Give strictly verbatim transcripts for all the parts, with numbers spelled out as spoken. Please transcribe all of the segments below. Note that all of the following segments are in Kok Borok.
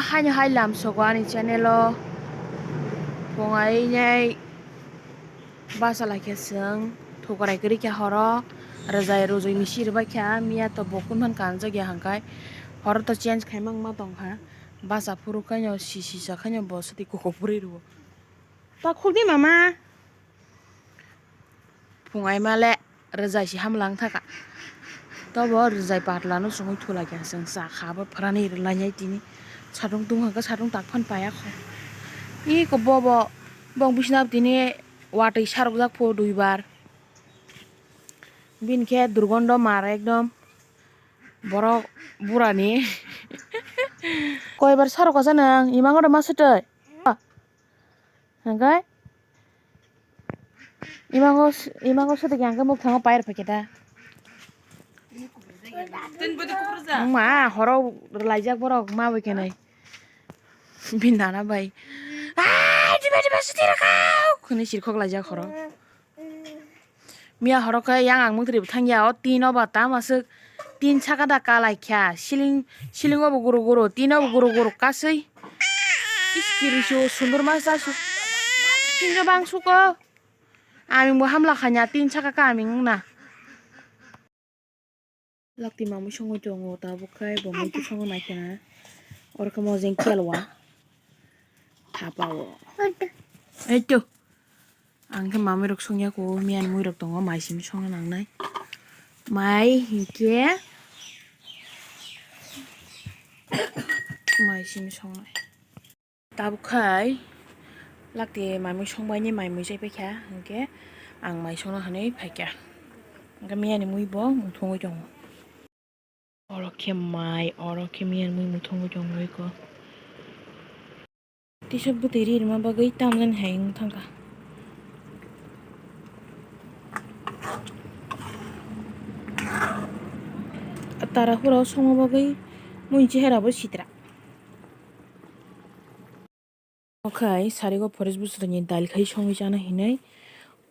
Haino hai lamsogo ani channel o phungai nai basa laikha chwng thukurai kwrwi kha horo rwjai rwjui ni siri bai kha miya to bo kun phan kanjak ya hwnkhai horo to change khai ma wng ma tong kha basa phuru khaino si si sa khaino bo swtwi koko phuri rwo ta khuk di mama. Phungai male rwjai si hamlang thaka. Tobo rwjai patla no chumui thulai kha chwng cha kha bo phrani rwlai nai tini. Satung tung hwnkhe satung tak phan paya kho. Iko bobo bong bisna tini watwi sarok jak pho duibar. Bini khe durgondo mar ekdom borok burani. Koibar sarok asa nang imango ma swtwi. Hwnkhe imago imago soto khe hwnkhe mukthango pair phaikhe da. Wngma horo rwlaijak borok ma bai khe nai. Bini nana bai. Aa, diba diba siti rwkha. Khwnwi sirkhok laijak horo. Miya horo khe yang ang muktrwi bo thangya o tin o ba tamo aswk tin saka da kalai kha siling siling o bo guru guru tin o bo guru guru kasui iskiri su sundur ma sa su tin o bang suko aming bo hamla khanya tin saka ka aming wngna. Lakti mamui songwi tongo tabuk khai bo muitu songo naikhe na oro khe mojeng kelwa thapa o. Eito. Ang khe mamui rok songya ko miyan mui rok tongo mai simi songna nangnai. Mai hinkhe mai simi songnai. Tabuk khai lakti mai mui songbaini mai mui chai paikha hinkhe ang mai songna hinwi phaikha. Hinkhe miyani mui bo muthungwi tongo. Oro khe mai, oro khe miyani mui muthungwi tongo iko. Tisok bwtwi ri rwma bagwi tamjani hai wng thangkha. Tara hura o songma bagwi mui chehera bo sitra. Okhai sarigo forest bwswrwngni dal khai songwi chana hinwi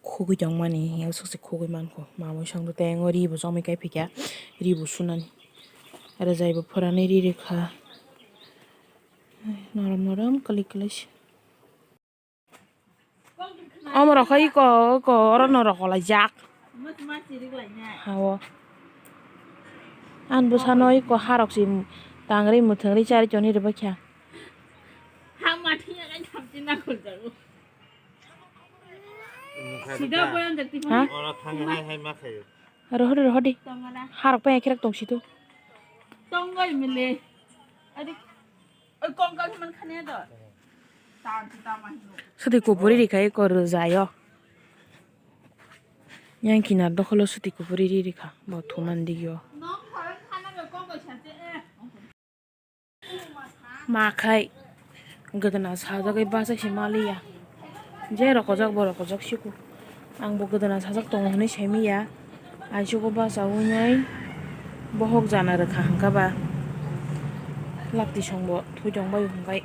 khugwi tongmani hiya swkse khugwi mankho mamui songdo tei ri bo chomwi kai phikya ri bo sunani rwjai bo phwrani ri rwkha. Norom norom kwlwi kwlwi se. Omo rok khe iko iko oro no rokolaijak. Hao. Ani bwsano iko harok si tangri mwthangri chari choni rwbaikha. Ha? Oro thang hai hai ma khayo. Rohori rohori. Harok pai akhirok tong situ. Tongoi mile. Adi. Oi kongkal man khane do. Tan tu ta ma hino. Sudi kupuri rikhai kor jayo. Yang kinar dokholo sudi kupuri ri rikha. Bo thuman digyo. Nong khorang khana be kongkal sate e. Ma khai gwdana sajagwi bachai se maliya. Je rokojak bo rokojak siko. Ang bo gwdana sajak tongo hinwi saimiya. Aisugo bachawi nai bohok jana rwkha hwnkha ba. Lakti songbo thwi tongbai hwnkhe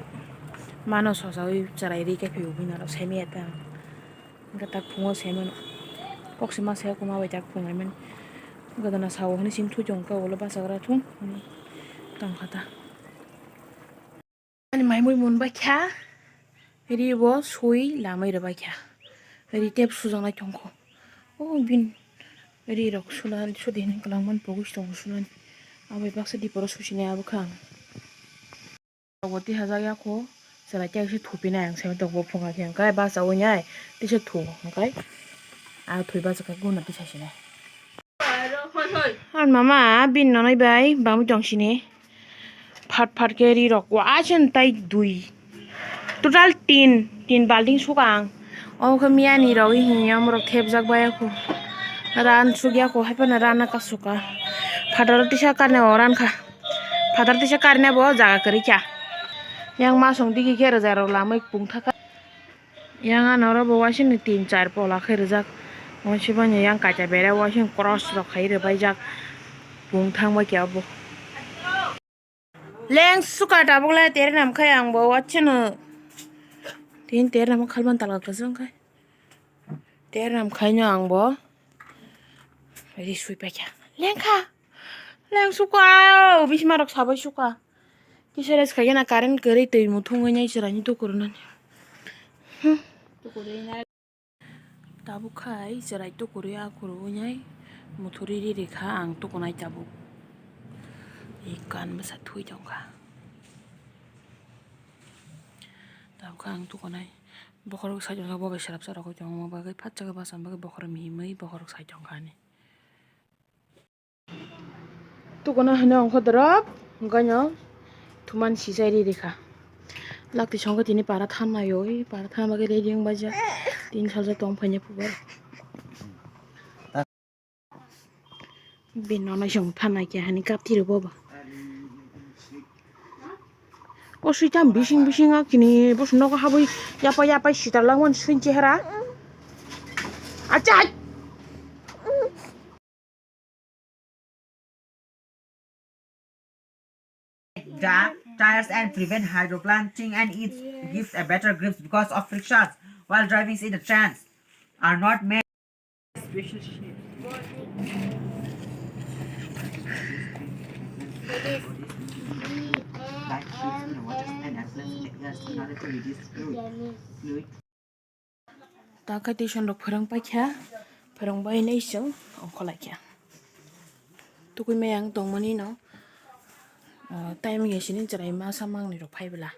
mano sojawi chwrai ri khe phio bini aro saimiya ta. Hwnkhe tak phungo saimano. Kok se ma saya koma bai tak phungo mani. Gwdana sao hinwi sim thwi tongkha ulo bachagra thung hinwi tongkha ta. Ani mai mui mun bai kha, ri bo sui lamai rw bai kha, ri tep sujak nai tong kho. O bin ri rok sula sudi hinwi kwlangma pogwi tongo sulani. Abo bai baksa diporo susinai abo kha ang. Bo twi hajak ya kho, chwrai khe se thupinai ang semi tok bo phunga khe hwnkhe bachawi nai tisa thu hwnkhe a thwi bachakha guna tisa sinai. Ang mama bin nonoi bai bamwi tong sini. Phat phat khe ri rok waisen tai dui. Total tin, tin balting suka ang. Omo khe miyani rok hi omo rok thepjak bai kho. Ran sukya kho hai phano rana ka suka. Phataro tisa karne o ran kha. Phatar tisa karne bo jaga kwrwi kha. Yang masong digi khe rwja rok lamwi pung thaka. Yang ano oro bo waising ni tin char pola khe rijak. Waising boni yang kaita bera waising cross rok khai rwbaijak. Pung thang bai khe abo. Leng suka tabuk le tere nam khai ang bo wachano. Tin tere nam khalban talga kwchwng khai. Tere nam khai no ang bo. Ri sui pai kha. Leng kha. Leng suka. Bisma rok sabai suka. Kisa rest khaikhe na current kwrwi twi muthungwi nai chwraini tukurunani. Hmm. Tabuk khai chwrai tukurwi akurwi nai muthurwi riri kha ang tukunai tabuk. Ikan bwsa thui tongkha. Tabuk kha ang tukunai. Bokhorok sai tongkha, bo bai srap srap rogwi tongo, omo bagwi phatsa khe bacham bagwi bokhorok mihimwi bokhorok sai tongkha ani. Tukuna hino ongkho dorop, hwnkhe no thuman sijai ri rikha. Lakti songkhe tini para thannaio, oi para thanna bagwi ready wngbaijak. Tin salsa tong phaina pubar. Bini nono chwng thanna khe hani kapti rw boba. O sui tam bising bising a kini boso nogo habwi yapai yapai sitar langmani sui chehra. Achai! Dark tires and prevent hydroplanting, and it gives a better grips because of frictions while driving in the trance are not made. Special shape. Light shifts in the water and absorbs in the air in order to reduce fluid. Fluid. Ta khe tuition rok phwrwng paikha, phwrwng bai nai chwng ongkho laikha. Tukui maya ang tongmani no, ah, time ya sini chwrai masa mangni rok phai bwla.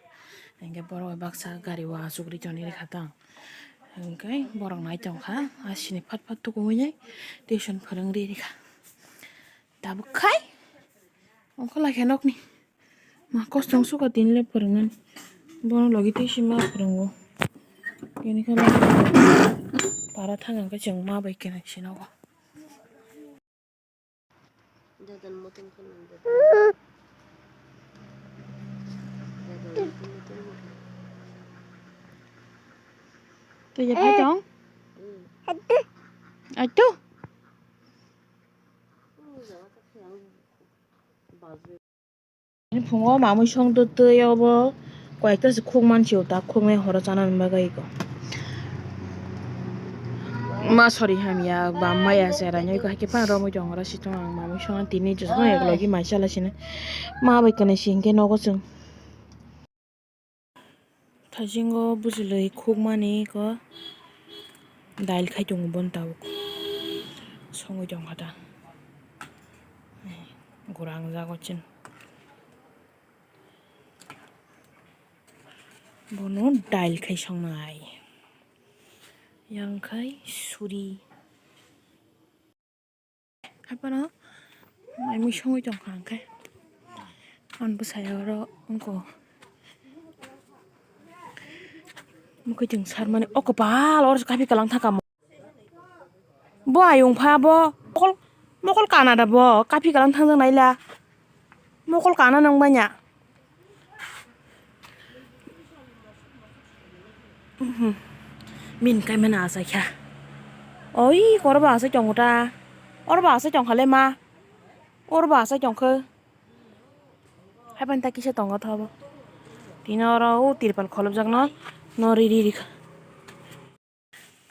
Hingke borok bai baksa gari o achuk ri toni rikha tang. Hingke borok nai tongkha, asini phat phat tukuwi nai tuition phwrwng ri rikha. Tabuk khai ongkho laikha nokni. Ma kostong suka tini le phwrwngnani. Bono logi tei sima phwrwngo. Tini khe para thang hwnkhe chwng ma bai kena sinogo. Twi ya phai tong? Atu. Phungo mamui song twi obo koyekta se khuk mansi o ta khuknai horo chana bagwi ko. Ma sorry hamya ba maya se rainai ko haikhe phano romwi tong oro sitong ang mamui song tini jesno ek logi mai chala sini ma bai kwnai si hinkhe nogo chwng. Thaisingo bujilwi khukmani ko dail khai tongo bono tabuk songwi tongkha ta. Gurang jago chwng bono dail khai songnai yang khai suri. Haphano mai mui songwi tongkha hwnkhe. Ang bwsai oro wngkho. Mwkhwtwng sarmani o kwpal oro kapi kwlang thangkha mo. Bo ayung pha bo mokol, mokol kana da bo kapi kwlang thangjak naila. Mokol kana nang banya. Mhm. Min kai mana asai kha. Oi, koro ba asai tongo ta. Oro ba asai tongkha le ma. Oro ba asai tongkho. Hai pan ta kisa tongo thobo. Tini oro o tirpal kholopjak no, no ri ri ri kha.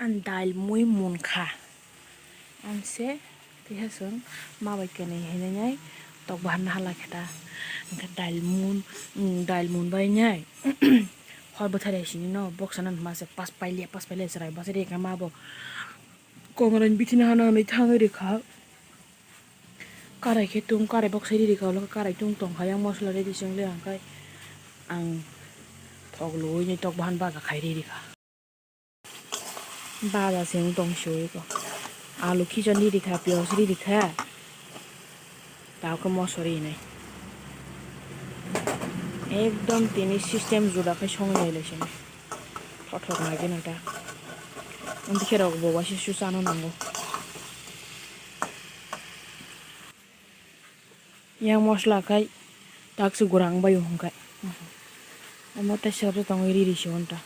Ang dail mui munkha. Ang se kisa chwng ma bai kwnwi hinwi nai tok bahan na hala khe ta. Hwnkhe dail mun, mm, dail mun bai nai. Hor bwthai rai sini no boksa no ma se pas paile, pas paile chwrai bwsai ri kha ma bo. Kongrai bithi no hana hinwi thangwi ri kha. Karai khe tung, karai boksa ri ri kha, ulo khe karai tung tong kha yang mosola ready se wng le ang khai. Ang thok luwi nai tok bahan baja khai ri ri kha. Baja se wng tong se ui ko. Alu khichon ri ri kha, piyaj ri ri kha. Tao khe moso ri nai. Ekdom tini system juda khai song nai lai sini. Thothok nai gina ta. Ang bikhe rok bo waisa su chana nango. Yang mosola khai tak se gurang bai hwn khai. Omo tei sero tongwi ri ri se wng ta.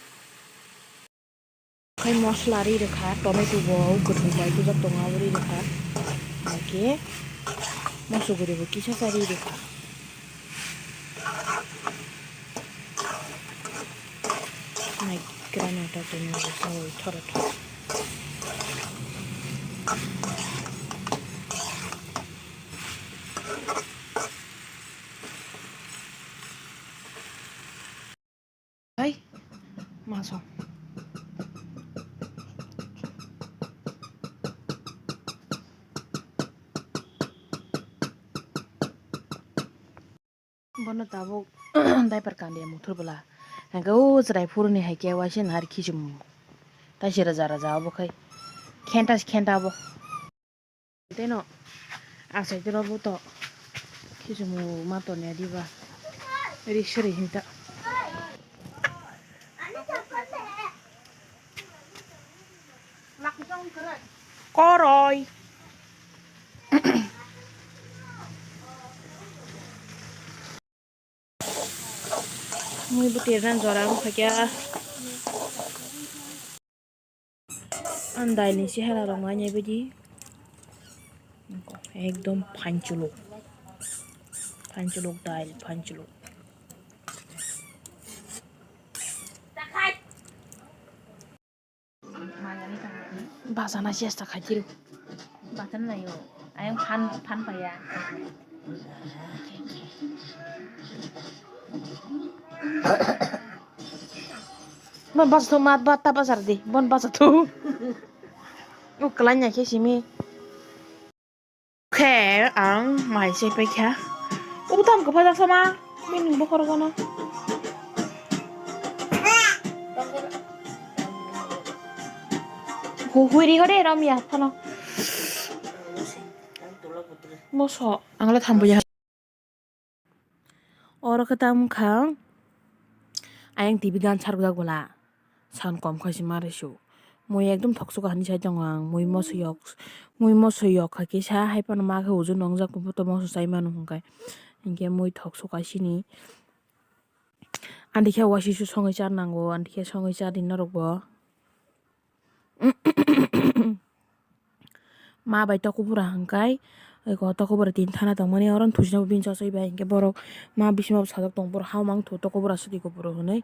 Khai mosola ri rwkha, tomato bo kwthwng bai tubujak tongo, abo ri rwkha. Hwnkhe moso guri bo kisa sa ri rwkha. Naikrano ta tongwi rwkha oi thoro thoro. Bono tabuk diaper kandiya muthur bwla. Hwnkhe o chwrai phuruni hai khe waisa nahar khichum. Taisi raja raja obo khai. Khenta se khenta obo. Teno achai tero bo to khichum ma toniya diba. Ri sri hinta. Koroi. Mui bo terna jora wngkha kya. Ang dai ni chehara rok nai nai baidi. Ekdom phanchuluk. Phanchuluk dai, phanchuluk. Bachana chesta khaitiro. Bachana nayo. Ayang phan, phan paya. Bon basa tho mat bat ta basa di. Bon basa tho. O klanya khe simi. Khe ang mai se paikha. Ubutam kwpha jak sama. Bini bokhorok no. Hu-, huiri hore romya phano. Moso, ang le thambo ya. Oro khe tamo wngkha, ayang T V gan sarjak bwla, sound kom khai se ma rw su. Mui ekdom thok suka hinwi sai tongo ang, mui moso yok, mui moso yok kha kisa, hai phano ma khe uju nongjak, bo to moso chai mano hwnkhe, hinkhe mui thok suka sini. Ani khe waisa su songwi char nango, ani khe songwi char di norok bo. Ma bai tokopura hwnkhai, eko tokopura tin thana tongmani, oro thujina bo bini chosoi bai, hinkhe borok ma bisima bo sajak tongo, borok ha mangthu tokopura sadi kopuro hinwi.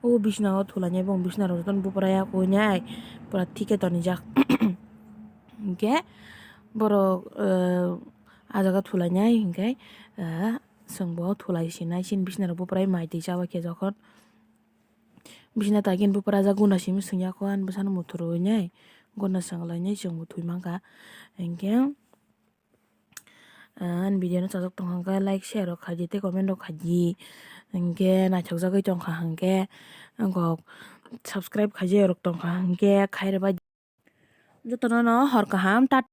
O bisina o thulainai, bong bisina rok jotono bupra ya kuinai, pura thik khe tonijak. Hinkhe borok, eh, ah jaga thulainai hinkhe, eh, chwngbo thulai sinai, chini bisina rok bupra mai twi chabai khe jokhon. Bisina tagin bupra jak guna simi sengya kho, ani bwsano muthurwi nai guna swnglainai chwngbo thwi mankha. Hinkhe, ah, ani video no chajak tongkha khe like, share rok khaidi tei comment rok khaidi. Hinkhe naithokjagwi tongkha hinkhe, subscribe khaijak rok tongkha hinkhe khairwbai. Jotono no hor kaham, ta.